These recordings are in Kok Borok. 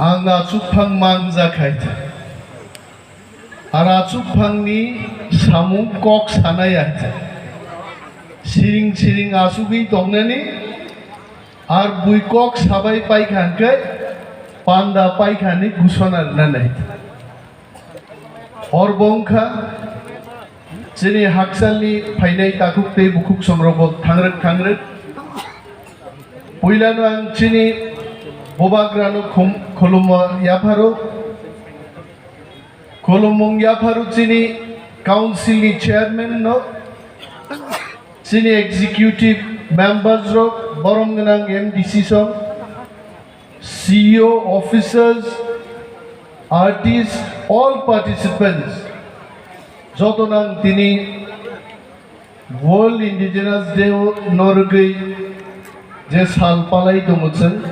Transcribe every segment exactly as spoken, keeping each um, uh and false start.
Ang achukphang mangjak hai. Ar achukphangni samung kok sanai hai. Siring siring achugwi tongnani, ar bui kok sabai paikha hwnkhe panda paikhani gusona rwnani. Hor bo wngkha chini hakchalni phainai takhuk tei bukhuk songrokbo thangrwk thangrwk. Puilano ang chini bubagrano khum-, khulumma yapharo. Khulumung yapharo chini council ni chairman no, chini executive members rok, borom gwnang M D C song, C E O, officers, artists, all participants, joto nang tini World Indigenous Day o norgwi je sal palai tongo chwng,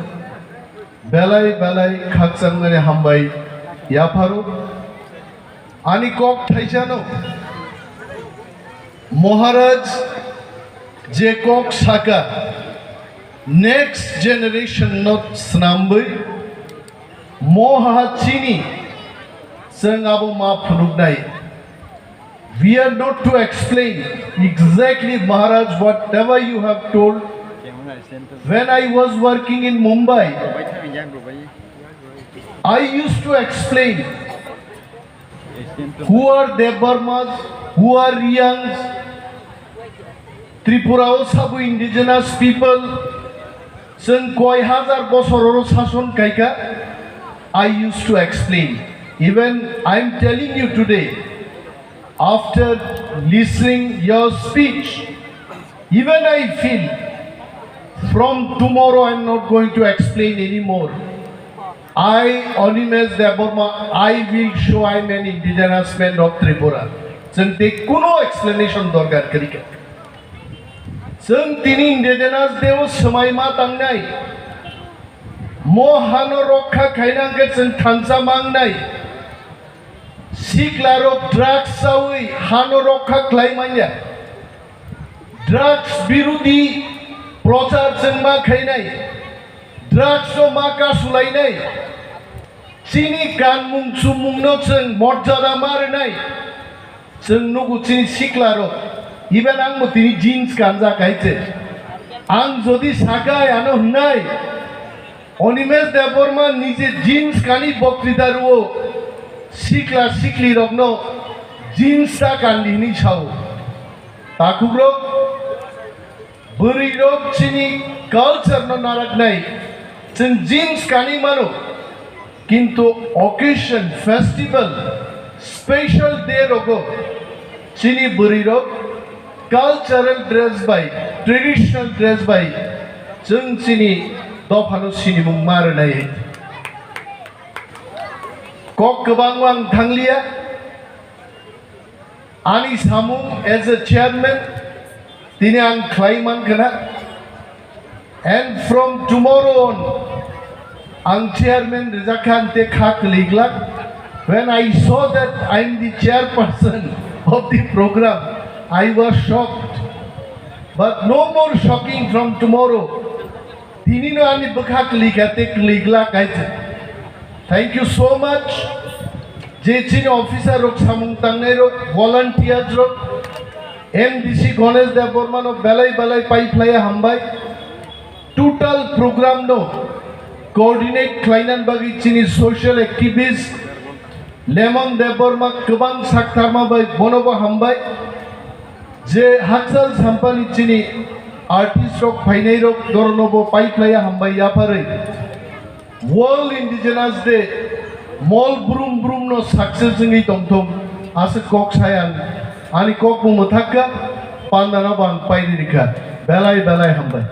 belai belai khakchangmani hambai yapharo. Ani kok thaisano, Maharaj je kok saka, next generation no snambwi, moha chini, chwng abo ma phunuknai. We are not to explain exactly, Maharaj, whatever you have told. When I was working in Mumbai, I used to explain who are Debbarmas, who are Riangs. Tripura o sabo indigenous people, chwng koi hazar bosor oro sason kaika. I used to explain. Even I am telling you today, after listening your speech, even I feel from tomorrow I am not going to explain anymore. I, Animesh Debbarma, I will show I am an indigenous man of Tripura. Chwng tei kuno explanation dorkar kwrwi kha. Chwng tini Indigenous Day o swmai ma tangnai. Mo hano rokha khaina hwnkhe chwng thansa mangnai. Siklarok drugs chawi hano rokha khlai manya. Drugs birodi prochar chwng ma khainai. Drugs no ma kasulainai. Chini kanmung chumung no chwng morjada ma rwnai. Chwng nugo chini siklarok, even ang bo tini jeans kanjak hai se. Ang jodi saka ano hwnai, Animesh Debbarma nije jeans kani boktrita rwo, sikla sikli rokno jeans ta kandi hwnwi sao. Takhukrok, bwrwirok chini culture no naraknai, chwng jeans kani mano, kintu occasion, festival, special day rogo chini bwrwirok cultural dress bai, traditional dress bai chwng chini dophano sinimung ma rwnai. Kok kwbangma ang thangliya. Ani samung as a chairman tini ang khlai man khna. And from tomorrow on, ang chairman rijak kha, ang te kha kwlwi glak. When I saw that I am the chairperson of the program, I was shocked. But no more shocking from tomorrow. Tini no ani bwkha kwlwi kha tei kwlwi glak hai se. Thank you so much. Je chini officer rok samung tangnai rok, volunteers rok, M D C Ganesh Debbarma no belai belai pai phlaiya hambai. Total program no coordinate khlainani bagwi chini social activist Lemon Debbarma kwbang saktharma bai bonobo hambai. Je hakchal sampani chini artist rok phainai rok doronobo pai phlaiya hambai yapharwi. World Indigenous Day mol brum brum no success wngwi tongthung aswk kok sai ang. Ani kok bo mwthak kha, pandano bo ang pairi rikha. Belai belai hambai.